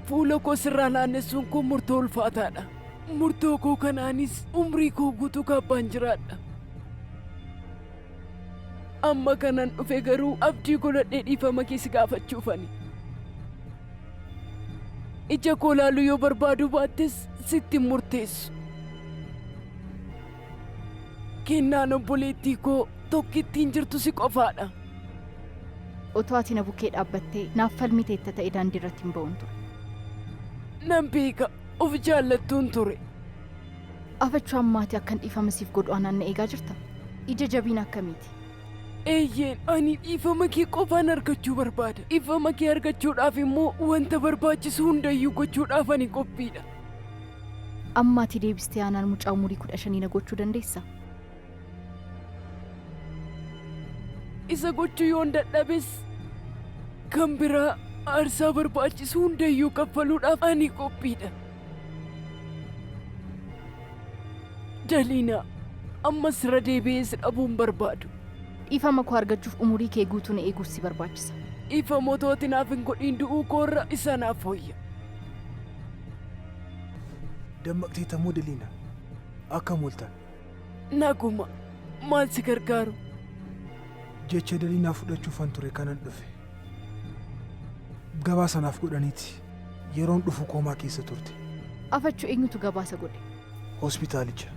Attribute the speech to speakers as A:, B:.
A: Fuula koo sirraa naannessuun kun murtoo ulfaataadha. Murtoo koo kanaanis umrii koo guutuu kaabbaan jiraadha. Amma kanan dhufe garuu abdii godhadhee dhiifama kee si gaafachuufani. Ija koo laaluu yoo barbaaduu baattes sitti hin murteessu. Kennaan obboleettii koo tokkittiin jirtu si qofaadha.
B: Otoo ati na bukkee dhaabbattee naaf falmiteetta ta'e daandii irratti hin ba'uun ture.
A: Nan beeka of jaallattuun ture.
B: Afachuu ammaati akkan dhiifama siif godhu anaan na eegaa jirta? Ija jabiina akkamiiti?
A: Eeyyeen, ani dhiifama kee qofaan argachuu barbaada. Dhiifama kee argachuudhaaf immoo wanta barbaachisu hundayyuu gochuudhaaf ani qophiidha.
B: Amma ati deebistee anaan mucaa umurii 15 na gochuu dandeessa?
A: Isa gochuu yoon dadhabes kan biraa aarsaa barbaachisu hundayyuu kaffaluudhaaf ani qophiidha. Daliinaa, ammas irra deebi'ee si dhabuu hin barbaadu.
B: Dhiifama koo argachuuf umurii kee guutuu na eeguus si barbaachisa.
A: Dhiifama otoo ati naaf hin godhiin du'uu koorra isa naaf wayya.
C: Dammaqxeettamoo Daliina? Akkam ooltan?
A: Naguma. Maal si gargaaru?
C: Jecha Daliinaa fudhachuufan ture kanan dhufe. Gabaasa naaf godhaniiti. Yeroon dhufu koomaa keessa turte.
B: Afachuu eenyutu gabaasa godhe?
C: Hospitaalicha.